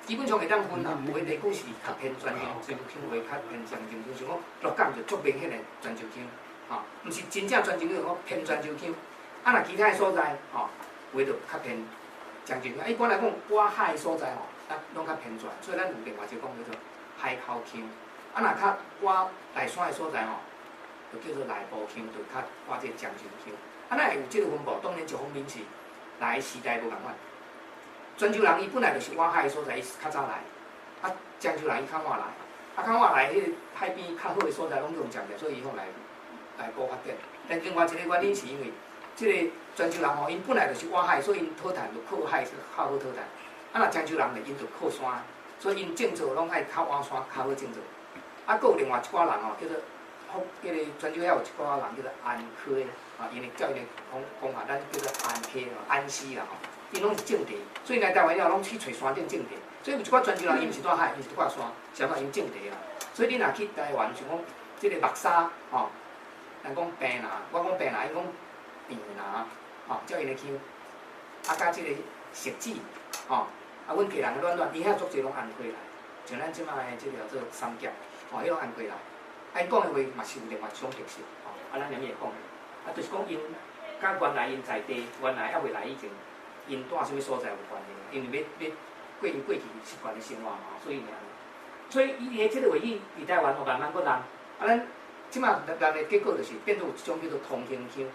基本上會當分啦，有的地區是較偏泉州腔，有的較偏漳州腔，像講鹿港就足明顯的泉州腔，吼，毋是真正泉州腔，講偏泉州腔。啊，若其他的所在，吼，有的就較偏漳州腔。啊，一般來講，倚海的所在吼，咱攏較偏泉，所以咱有另外一個講叫做海口腔。啊，若較倚內山的所在吼，就叫做內埔腔，就較倚這個漳州腔。啊，咱會有這個分布，當然一方面是來的時代無仝款。泉州人伊本來就是倚海的所在，伊是較早來；啊，漳州人伊較晚來。啊，較晚來，彼個海邊較好的所在攏用占著，所以伊攏來內埔發展。但另外一個原因是因為，這個泉州人吼，𪜶本來就是倚海，所以𪜶討趁就靠海較好討趁。啊，若漳州人咧，𪜶就靠山，所以𪜶種作攏愛較倚山較好種作。啊，閣有另外一寡人吼，叫做福，彼個泉州遐有一寡人叫做安溪的，啊，𪜶的照𪜶的講講法，咱叫做安溪吼，安溪啦吼。𪜶攏是種地，所以來台灣了後攏去揣山頂種地。所以有一寡泉州人，伊毋是蹛海，伊是蹛山，啥物𪜶種地啦。所以你若去台灣，像講這個木柵吼，人講平林，我講平林，伊講平林，吼，照𪜶的腔，啊，佮這個汐止，吼，啊，阮客人的暖暖，伊遐足濟攏安溪來，像咱這擺的這個叫做三峽，吼，彼攏安溪來，啊，𪜶講的話嘛是有另外一種特色，吼，啊，咱啥物會講的，啊，就是講𪜶佮原來𪜶在地，原來猶未來以前，𪜶蹛啥物所在有關係，因為欲過𪜶過去習慣的生活嘛，所以爾。所以伊的這個話語佇台灣吼慢慢閣濫，啊，咱這擺濫的結果就是變做有一種叫做通行腔。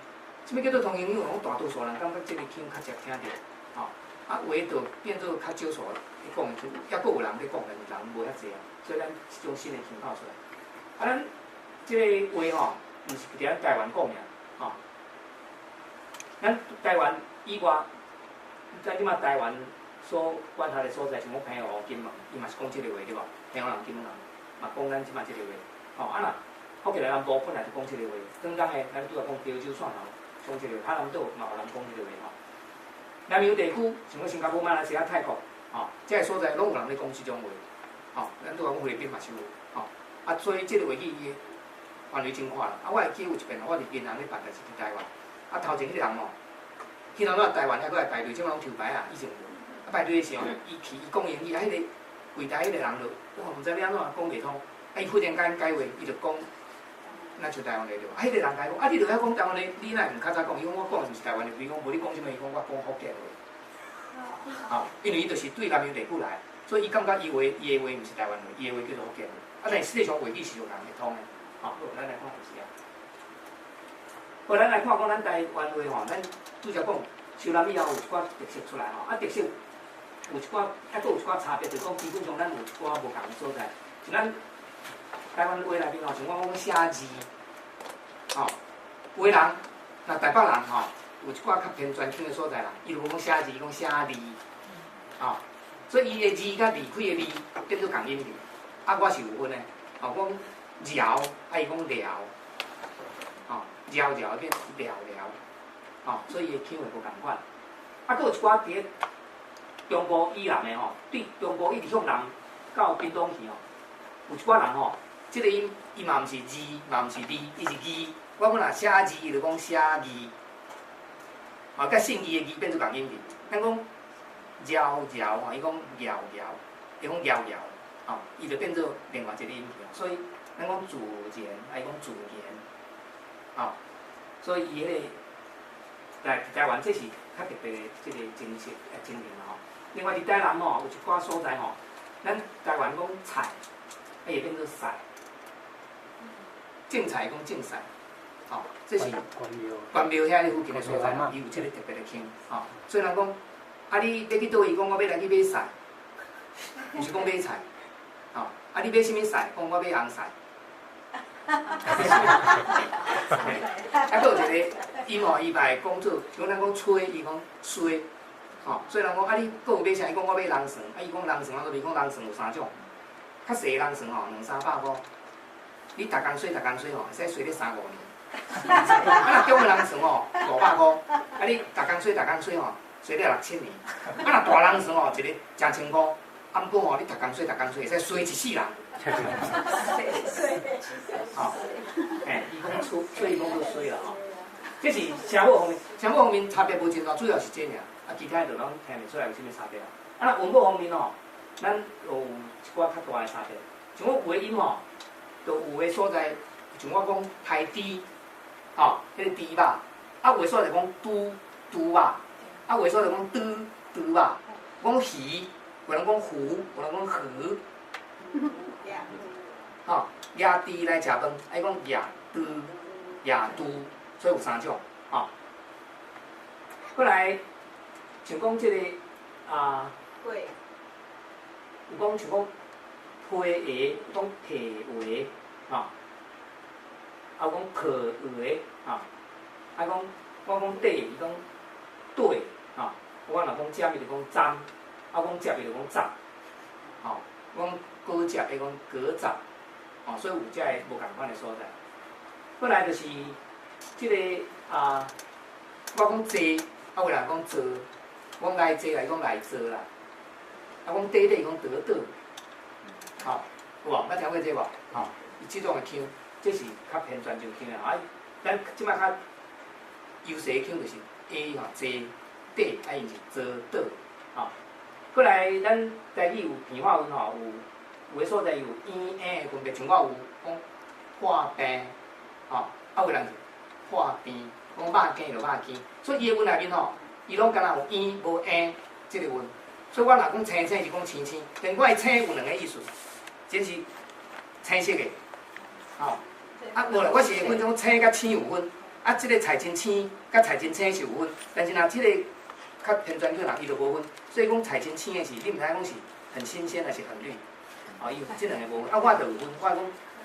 啥物叫做通行腔？講大多數人感覺這個腔較捷聽著，吼，啊，有的就變做較少數咧講的腔，抑閣有人咧講，但是人無遐濟啊，所以咱一種新的腔口出來。啊，咱這個話吼，毋是佇咱台灣講爾，吼，咱台灣以外，咱這擺台灣所管轄的所在，像講澎湖、金門，伊嘛是講這個話對無？澎湖人、金門人嘛講咱這擺這個話，吼，啊若福建南部本來就講這個話，廣東的咱拄仔講潮州汕頭講這個話，海南島嘛有人講這個話吼。南洋地區，像講新加坡、馬來西亞、泰國，吼，這個所在攏有人咧講這種話，吼，咱拄仔講菲律賓嘛是有，吼，啊，所以這個話語伊的範圍真闊啦。啊，我會記有一遍我佇銀行咧辦代誌佇台灣，啊，頭前彼個人吼，去到咱台灣遐閣來排隊，這擺攏抽牌啊，以前無。啊，排隊的時候，伊去伊講英語，啊，彼個櫃台彼個人就，我毋知欲按怎講袂通，啊，伊忽然間改話，伊就講，咱像台灣話對無？啊，彼個人共伊講，啊，你著曉講台灣話，你哪會毋較早講？伊講我講的毋是台灣話，伊講無你講啥物，伊講我講福建話。吼，因為伊就是對南洋地區來，所以伊感覺伊話伊的話毋是台灣話，伊的話叫做福建話。啊，但是實際上話語是有人會通的。吼，好，咱來看有時啊。好，咱來看講咱台灣話吼，咱拄才講受南以後有一寡特色出來吼，啊，特色有一寡，抑閣有一寡差別，就是講基本上咱有一寡無仝的所在。像咱台灣話內面吼，像我講寫字，吼，有的人，若台北人吼，有一寡較偏泉腔的所在啦，伊就無講寫字，伊講寫字。吼，所以伊的字佮離開的離變做仝音字，啊，我是有分的，吼，講饒，啊伊講寮，吼，饒饒變寮寮，吼，所以伊的腔會無仝款。啊，閣有一寡佇咧中部以南的吼，對中部一直向南到屏東去吼，有一寡人吼，這個音伊嘛毋是字，嘛毋是字，伊是字。我講若寫字，伊就講寫字，吼，佮姓字的字變做仝音字。咱講饒饒吼，伊講搖搖，伊講搖搖，吼，伊就變做另外一個音去。所以咱講自然，啊伊講自然，吼，所以伊彼個來台灣這是較特別的這個情形情形啦吼。另外佇台南吼，有一寡所在吼，咱台灣講菜，啊伊會變做賽，種菜講種菜，吼，這是關廟遐附近的所在，伊有這個特別的腔，吼。所以人講，啊你欲去佗位？講我欲來去買菜，毋是講買菜，吼。啊你買啥物菜？講我買紅菜。啊，閣有一個音吼，伊嘛會講做，像咱講吹，伊講衰，吼。所以人講啊，你閣有買啥？伊講我買人參，啊伊講人參，我講人參有三種，較細的人參吼，兩三百箍。你逐工洗，逐工洗吼，會使洗咧三五年。啊，若中的人參吼，500箍。啊，你逐工洗，逐工洗吼，洗了六七年。啊，若大人參吼，一个成千箍。啊，毋過吼，你逐工洗，逐工洗，會使洗一世人。吼，嘿，伊講出，所以講做衰啦吼。這是聲母方面，聲母方面差別無真大，主要是這爾。啊，其他的就攏聽袂出來有啥物差別啊。啊，若韻母方面吼，咱有一寡較大的差別。像我有的音吼，就有的所在，像我講刣豬，吼，彼個豬肉，啊有的所在講豬豬肉，啊有的所在講豬豬肉，講魚，有人講魚，有人講河。吼，舉豬來食飯，啊伊講舉豬，舉豬，所以有三種，吼。過來，像講這個啊，有講像講皮鞋，講皮鞋，吼，啊有講皮鞋，吼，啊講我講底，伊講對，吼，我若講針，伊就講針，啊講接，伊就講雜，吼，講果汁，伊講果汁，吼，所以有遮个無仝款的所在。過來就是這個啊，我講坐，啊有人講坐，我講來坐，伊講來坐啦。啊，講短短，伊講短短，吼，有無？捌聽過這無？吼，伊這種的腔，這是較偏泉州腔的。啊，咱這擺較優勢的腔就是 A 吼坐短，啊伊是坐倒，吼。過來，咱台語有平話音吼，有有的所在有音音的分別，像我有講破病，吼，啊有人是破病，講肉羹就肉羹，所以伊的音內面吼，伊攏敢若有音無音這個音。所以我若講青青是講青青，但我的青有兩個意思，這是青色的，吼，啊無啦，我是會分講青佮青有分，啊這個菜真青佮菜真青是有分，但是若這個較偏專去人伊就無分，所以講菜真青的是，你毋知影講是很新鮮還是很綠，哦，伊這兩個無分，啊我就有分，我講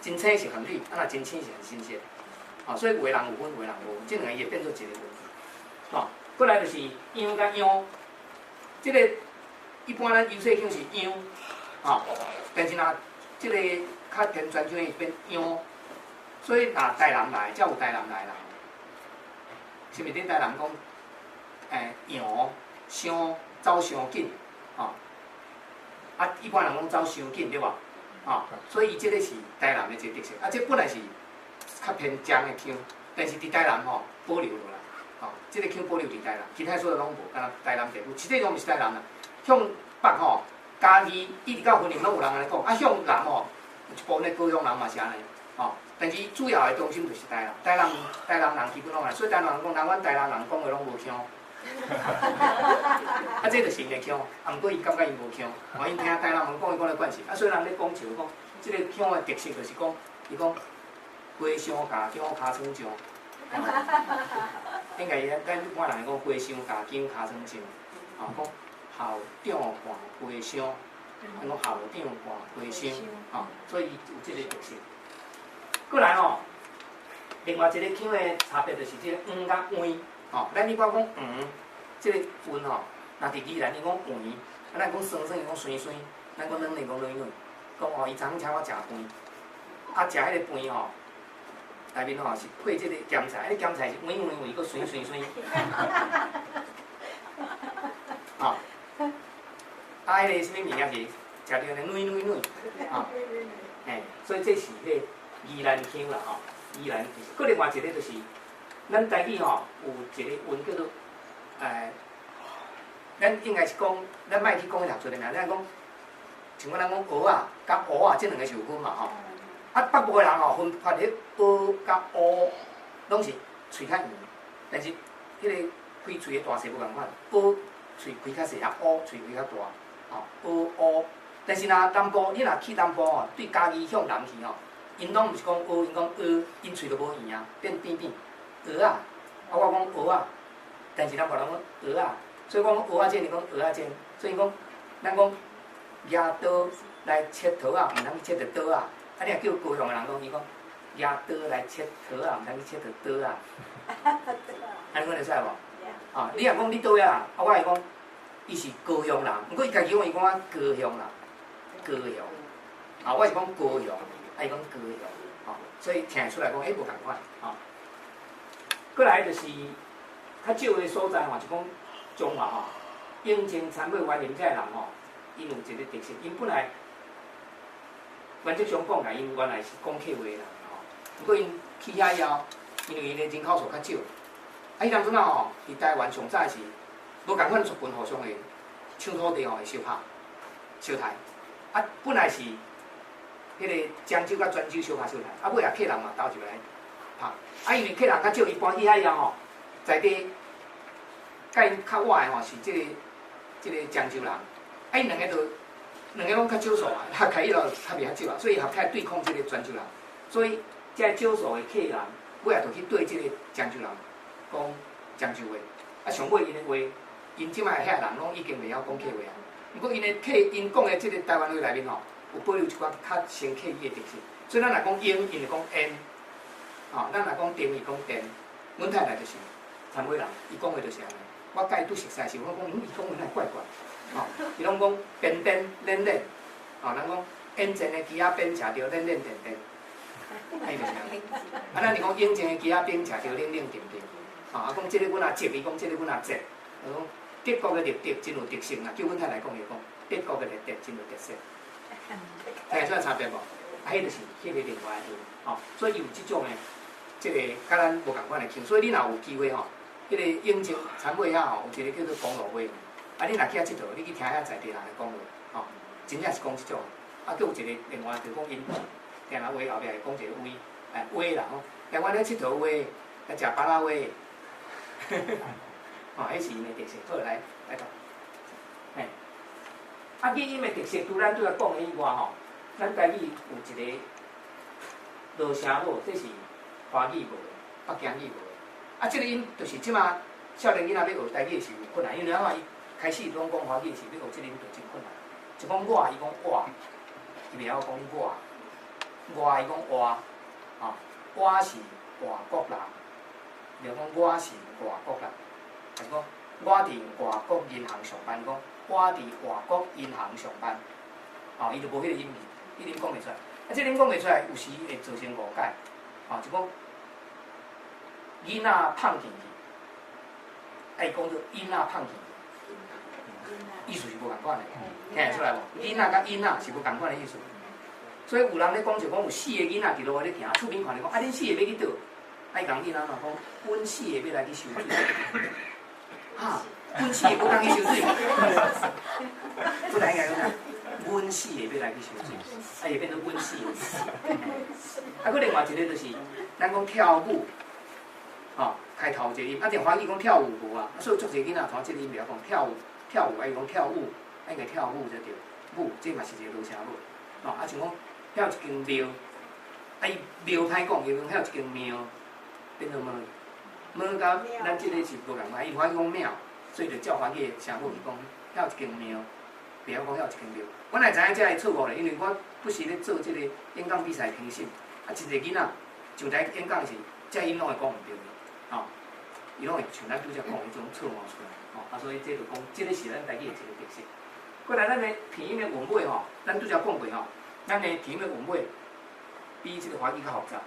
真青是很綠，啊若真青是很新鮮，哦，所以有的人有分，有的人無分，這兩個伊會變做一個音，吼，過來就是樣佮樣，這個。一般咱優勢腔是樣，吼，但是若這個較偏泉州的變樣，所以若台南來，才有台南來啦。是毋是？恁台南講，欸，羊傷走傷緊，吼，啊，一般人講走傷緊對無？吼，所以伊這個是台南的一個特色，啊，這本來是較偏漳的腔，但是佇台南吼保留落來，吼，這個腔保留佇台南，其他所在攏無，敢若台南地區，實際上毋是台南啦。向北吼，嘉義一直到雲林攏有人按呢講，啊向南吼，有一部分的高雄人嘛是按呢，吼。但是主要的中心就是台南，台南台南人基本攏按呢，所以台南人講，人阮台南人講話攏無腔。啊，這就是𪜶的腔，啊，毋過伊感覺𪜶無腔，吼，𪜶聽台南人講，伊講咧慣勢。啊，所以人咧講笑講，這個腔的特色就是講，伊講花箱咬薑尻川醬。應該咱一般人講花箱咬薑尻川醬，吼講。校長換花箱，講校長換花箱，吼，所以伊有這個特色。過來吼，另外一個腔的差別就是這個黃佮黃，吼，咱一般講黃，這個韻吼，若佇宜蘭伊講黃，啊，咱講酸酸，伊講酸酸；咱講軟軟，伊講軟軟。講吼，伊昨昏請我食飯，啊，食彼个飯吼，內面吼是配這个鹹菜，彼个鹹菜是軟軟軟，閣酸酸酸。吼，啊，彼个啥物物件是食著呢軟軟軟，吼，嘿，所以這是彼个宜蘭腔啦，吼，宜蘭就是。閣另外一个就是，咱台語吼有一個音叫做，咱應該是講，咱莫去講彼讀出來名，咱講，像阮咱講蚵仔佮烏仔，這兩个是有分嘛吼。啊，北部的人吼分發彼蚵佮烏，攏是喙較圓，但是彼个開喙的大細無仝款，蚵喙開較細，啊烏喙開較大，吼蚵烏。但是若南部，你若去南部吼，對嘉義向南去吼，𪜶攏毋是講蚵，𪜶講蚵，𪜶喙都無圓啊，變扁扁。蚵仔，啊我講蚵仔，但是南部人講蚵仔，所以講蚵仔煎，伊講蚵仔煎，所以講咱講舉刀來切桃仔，毋通去切著刀仔。啊，你若叫高雄的人講，伊講舉刀來切桃仔，毋通去切著刀仔。按呢講會使無？啊，你若講你佗位人，啊，我會講伊是高雄人，毋過伊家己講伊講我高雄人，高雄。啊，我是講高雄，啊，伊講高雄，吼，所以聽會出來講，欸，無仝款，吼。過來就是較少的所在吼，就講彰化吼，永清、杉尾、員林這的人吼，𪜶有一個特色，𪜶本來原則上講來，𪜶原來是講客話的人吼，毋過𪜶去遐以後，因為𪜶的人口數較少，啊，彼當陣仔吼，佇台灣上早是無仝款族群互相會搶土地吼，會相拍、相刣。啊，本來是彼个漳州佮泉州相拍相刣，啊，尾仔客人嘛投入來拍。啊，因為客人較少，伊搬去遐以後吼，在地佮𪜶較倚的吼是這個漳州人，啊，𪜶兩个就兩个攏較少數啊，合起來較袂較少啊，所以合起來對抗這個泉州人，所以這個少數的客人，尾仔就去對這個漳州人講漳州話，啊，上尾𪜶的話，𪜶這擺遐人攏已經袂曉講客話啊。毋過𪜶的客，𪜶講的這個台灣話內面吼，有保留一寡較深客語的特色。所以咱若講煙，𪜶就講煙，吼，咱若講電，伊講電。阮太太就是杉尾人，伊講話就是按呢。我佮伊拄熟似時，我講，伊講話哪會怪怪，吼，伊攏講邊邊練練，吼，人講眼前的枝仔邊食著練練電電，啊伊就是按呢。啊，咱是講眼前的枝仔邊食著冷冷靜靜，吼，啊講這個阮阿接，伊講這個阮阿接，伊講德國的立德真有特色啊，叫阮太太講伊講德國的立德真有特色，聽會出來差別無？啊，彼就是彼个另外的，吼，所以伊有這種的，這个佮咱無仝款的腔，所以你若有機會吼，彼个永清杉尾遐吼，有一個叫做公路會，啊，你若去遐𨑨迌，你去聽遐在地人的講話，吼，真正是講這種，啊，閣有一個另外就講𪜶定定話後壁會講一個話，哎，話啦吼，台灣咧𨑨迌話，來食芭樂話，吼，彼是𪜶的特色，好來來讀，嘿，啊，語音的特色，除咱拄才講的以外吼，咱台語有一個濁聲母，這是華語無的，北京語無的。啊，這個音就是這馬少年囡仔欲學台語的時有困難，因為按怎伊開始攏講華語時，欲學這個音就真困難。就講我，伊講我，伊袂曉講我，我伊講我，吼，我是外國人，袂曉講我是外國人，還是講我佇外國銀行上班，講我佇外國銀行上班，吼，伊就無彼個音字，彼個音講袂出來。啊，這個音講袂出來，有時會造成誤解，吼，就講囡仔胖去去，啊，伊講做囡仔胖去，意思是無仝款的，聽會出來無？囡仔佮囡仔是無仝款的意思。所以有人咧講就講有四個囡仔佇路仔咧行，厝邊看著講，啊，恁四個欲去佗？啊，伊共囡仔嘛講，阮四個欲來去收水。哈，阮四個閣通去收水？本來應該講啥？阮四個欲來去收水，啊，會變做阮四個。啊，閣另外一個就是，咱講跳舞，吼，開頭一個音，啊，這華語講跳舞無啊，所以足濟囡仔從這個音袂曉講跳舞，跳舞，啊，伊講跳舞，啊，應該跳舞才對，舞，這嘛是一個濁聲母，吼，啊，像講遐有一間廟，啊，伊廟歹講，伊講遐有一間廟，變做麼？麼佮咱這個是無仝款，伊華語講廟，所以就照華語的聲母去講，遐有一間廟，袂曉講遐有一間廟。我哪會知影這个錯誤咧？因為我不時咧做這個演講比賽評審，啊，真濟囡仔上台演講時，這音攏會講毋對，吼，伊攏會像咱拄才講彼種錯誤出來，吼，啊，所以這就講，這個是咱台語的一個特色。過來咱的拼音的韻尾吼，咱拄才講過吼，咱的拼音的韻尾比這个華語較複雜。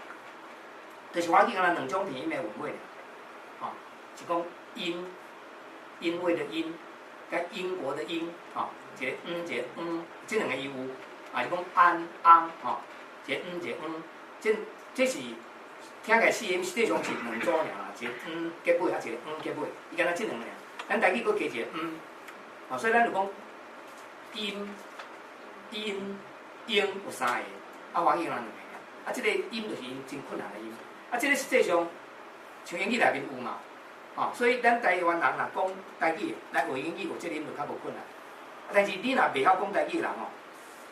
就是華語敢若兩種拼音的韻尾爾，吼，是講因，因為的因，佮英國的英，吼，一个嗯，一个嗯，這兩个伊有，啊是講安翁，吼，一個嗯，一個嗯，這是聽起來四音實際上是兩組爾啦，一個嗯結尾，啊一個嗯結尾，伊敢若這兩個爾。咱台語閣加一個嗯，吼，所以咱就講音、音、英有三个，啊華語敢若兩個爾，啊這个音就是音真困難的音。啊，這个實際上像英語內面有嘛，吼，所以咱台灣人若講台語來學英語，學這個音就較無困難。啊，但是你若袂曉講台語的人吼，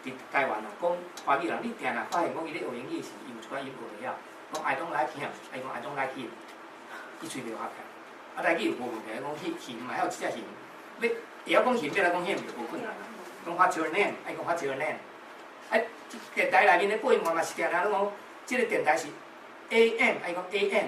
佇台灣啊講華語人，你定定發現講伊咧學英語時，伊有一寡音學袂曉，講 I don't like him，啊伊講 I don't like him，伊喙袂合起來。啊，台語有無問題，講彼嘛曉這隻熊，欲會曉講熊，欲來講 him 就無困難啦。講 What's your name？啊伊講 What's your name？啊，電台內面咧播音員嘛是定定攏講，這个電台是 AM，啊伊講 AM，